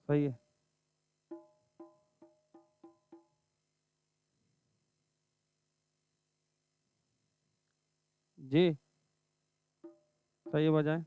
صحیح ہے۔ جی، صحیح ہے، بجائیں۔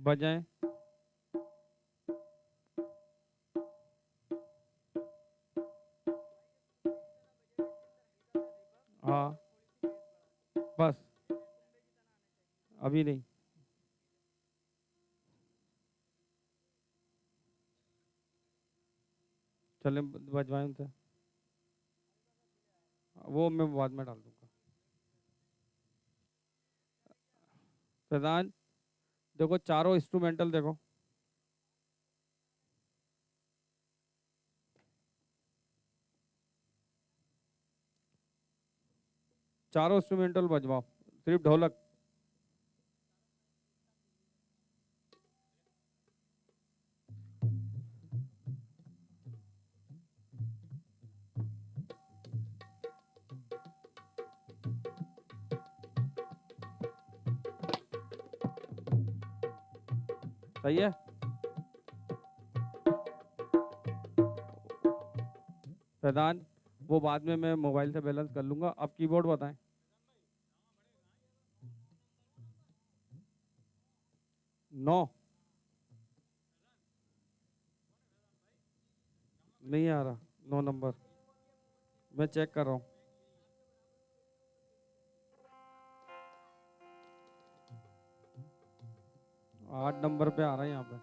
بجائیں۔ ہاں، بس، ابھی نہیں۔ چلیں، بجوائیں تو۔ وہ میں بعد میں ڈال دوں گا۔ فیضان، دیکھو، چاروں انسٹرومنٹل دیکھو۔ چاروں انسٹرومنٹل بجواؤ، صرف ڈھولک۔ صحیح ہے۔ فیضان، وہ بعد میں میں موبائل سے بیلنس کر لوں گا، اب کی بورڈ بتائیں۔ نو۔ نہیں آ رہا، نو نمبر۔ میں چیک کر رہا ہوں۔ آٹھ نمبر پہ آ رہا ہے یہاں پہ۔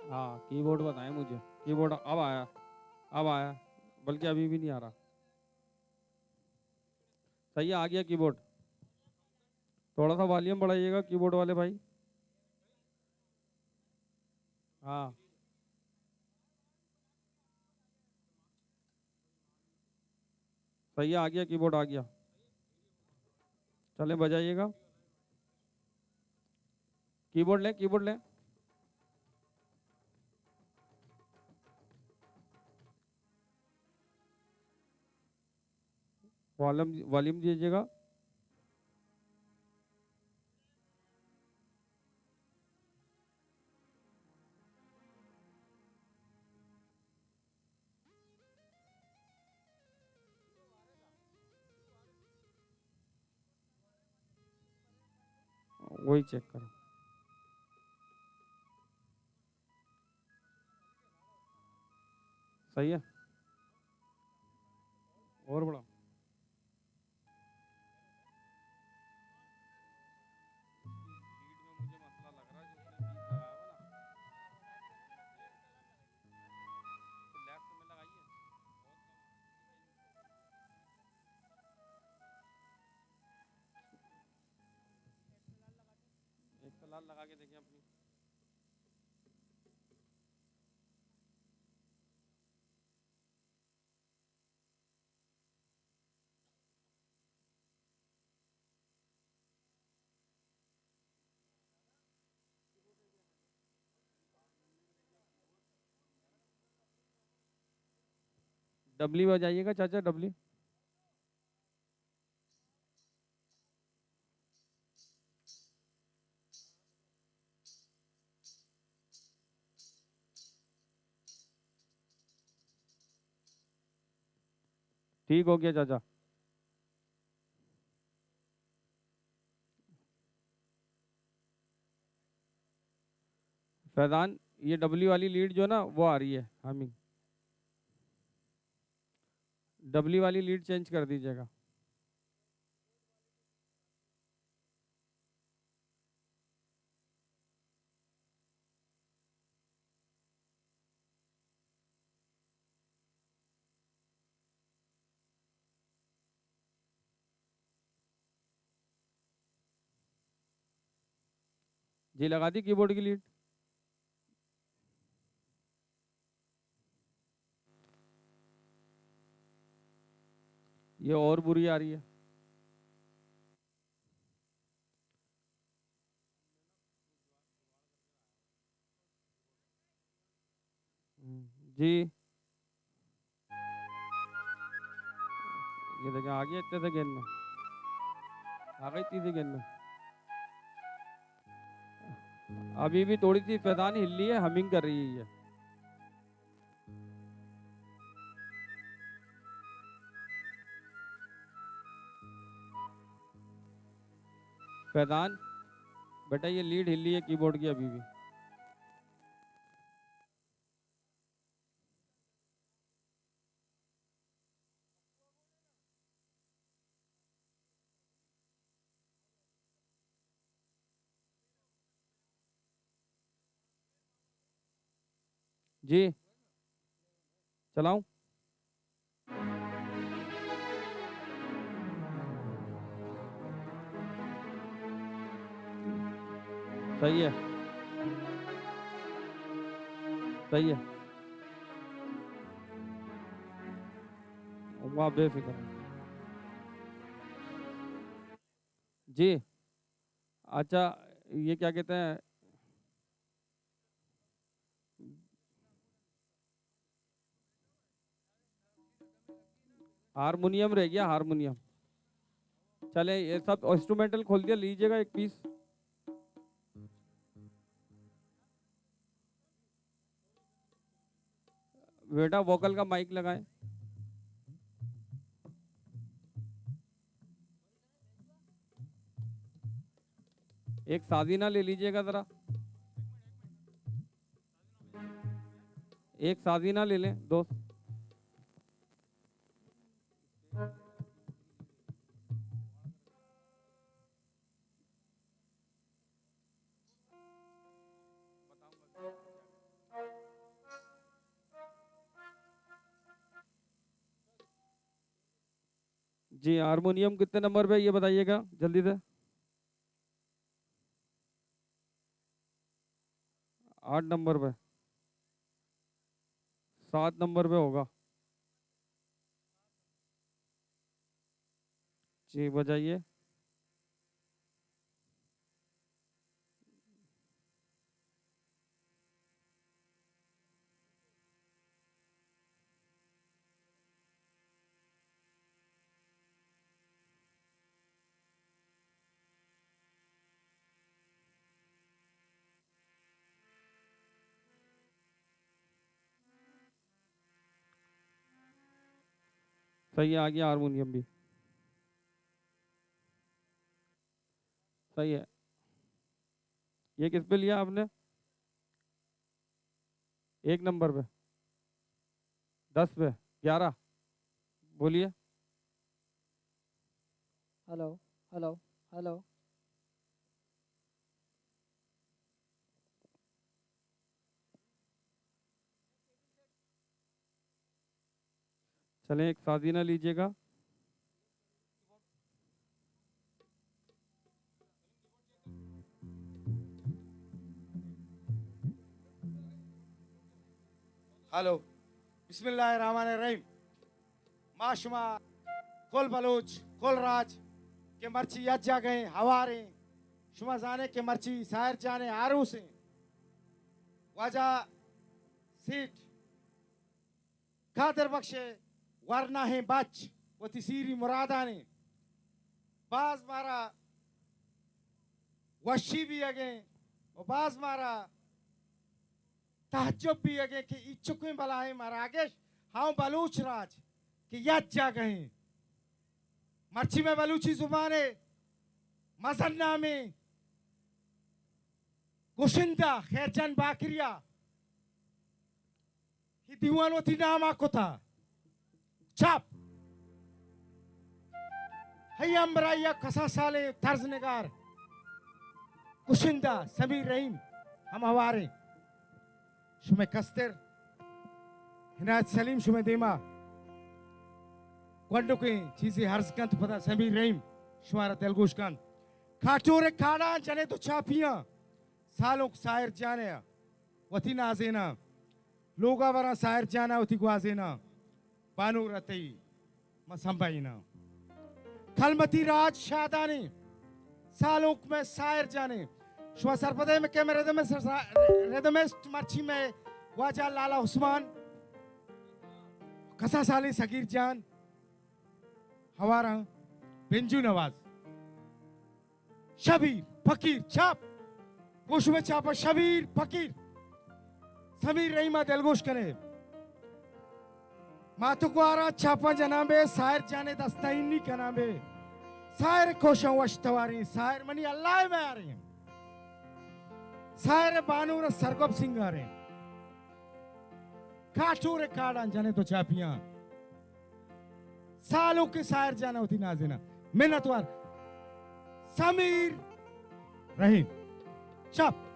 ہاں، کی بورڈ بتائیں مجھے۔ کی بورڈ اب آیا، اب آیا، بلکہ ابھی بھی نہیں آ رہا۔ صحیح ہے، آ گیا کی بورڈ۔ تھوڑا سا والیوم بڑھائیے گا کی بورڈ والے بھائی۔ ہاں۔ صحیح ہے، آ گیا، کی بورڈ آ گیا۔ چلیں، بجائیے گا۔ کی بورڈ لیں، کی بورڈ لیں۔ والم-، والیوم دیجیے گا۔ وہی چیک کرو۔ صحیح ہے۔ اور بڑا۔ لیڈ میں مجھے مسئلہ لگ رہا ہے، جو اس نے بیس لگایا ہوا نا۔ لیفٹ میں لگائیے۔ ایک سلال لگا کے دیکھیں اپنی۔ ڈبلی بجائیے گا چاچا، ڈبلی۔ ٹھیک ہو گیا چاچا۔ فیضان، یہ ڈبلیو والی لیڈ جو نا، وہ آ رہی ہے ہمنگ۔ ڈبلیو والی لیڈ چینج کر دیجیے گا۔ جی، لگا دی کی بورڈ کی لیڈ۔ یہ اور بری آ رہی ہے۔ جی، یہ دیکھیں، آ گئی اچھے سے گن میں۔ آ گئی تیزی گن میں۔ ابھی بھی تھوڑی سی فیضان ہلی ہے، ہمنگ کر رہی ہے۔ فیضان، بیٹا، یہ لیڈ ہلی ہے کی بورڈ کی ابھی بھی۔ جی، چلاؤں؟ صحیح ہے، صحیح ہے۔ وہاں بے فکر۔ جی، اچھا، یہ کیا کہتے ہیں؟ ہارمونیم رہ گیا، ہارمونیم۔ چلے، یہ سب انسٹرومنٹل کھول دیا، لیجیے گا ایک پیس۔ بیٹا، ووکل کا مائک لگائیں۔ ایک سازینہ لے لیجیے گا ذرا، ایک سازینہ لے لیں دوست۔ جی، ہارمونیم کتنے نمبر پہ ہے، یہ بتائیے گا جلدی سے۔ آٹھ نمبر پہ، سات نمبر پہ ہوگا۔ جی، بجائیے۔ صحیح ہے، آ گیا ہارمونیم بھی۔ صحیح ہے۔ یہ کس پہ لیا آپ نے؟ ایک نمبر پہ، دس پہ، گیارہ۔ بولیے۔ Hello, hello, hello. چلیں، ایک سازینہ لیجیے گا۔ ہلو، بسم اللہ الرحمن الرحیم۔ ما شما کل بلوچ، کل راج کہ مرچی یک جاگہ ایں، ہوار ایں۔ شما زانے کہ مرچی ساحر جان ءِ آروس ایں۔ واجہ سیٹھ قادر بخش ءِ ورناہیں بچ وتی سیری مرادانی باز مارا وشی بیگیں و باز مارا تعجب بیگیں کہ ای چکیں بلاہیں مراگش، ہاں، بلوچ راج کہ یک جاگہ ایں۔ مرچی مئے بلوچی زبان ءِ مزن نامیں گشندہ خیر جان باکریا ای دیوان وتی ناما کتا۔ چاپ۔ ہئی ہمبراہی ءَ کسان سالیں طرز نگار گشندہ سمیر رحیم ہم ہواریں۔ شمئے کستر عنایت سلیم شمئے دیما گونڈکیں چیزے عرض کنت، پدا سمیر رحیم شمارا دلگوش کنت۔ کاٹور ءِ کاڑاں جنے تو چاپیاں، سالونک ساحر جان ءَ وتی نازیناں، لوگا براں ساحر جان ءَ وتی گوازیناں، بانور ءَ تئی ما سمبھائیناں۔ کلمتی راج شادانی، سالونک مئے ساحر جانی۔ شما سرپدے مئے کہ مئے ردمسٹ، ردمسٹ مرچی مئے واجہ لالا عثمان، کسا سالی صغیر جان، ہواراں بنجو نواز۔ شبیر فقیر چاپ، گوش بہ چاپا شبیر فقیر۔ سمیر رحیم ءَ دلگوش کنے۔ ماتو گوارا چاپاں جناں بے، ساحر جانے دستا انی کناں بے۔ ساحر کوشاں وش تواریں، ساحر منی اللہ ءِ میاریں۔ ساحر بانور سرگپ سنگاریں۔ کاٹور کاڑاں جنے تو چاپیاں۔ سالونک ساحر جان ءَ وتی نازیناں۔ منتوار۔ سمیر رحیم۔ چپ۔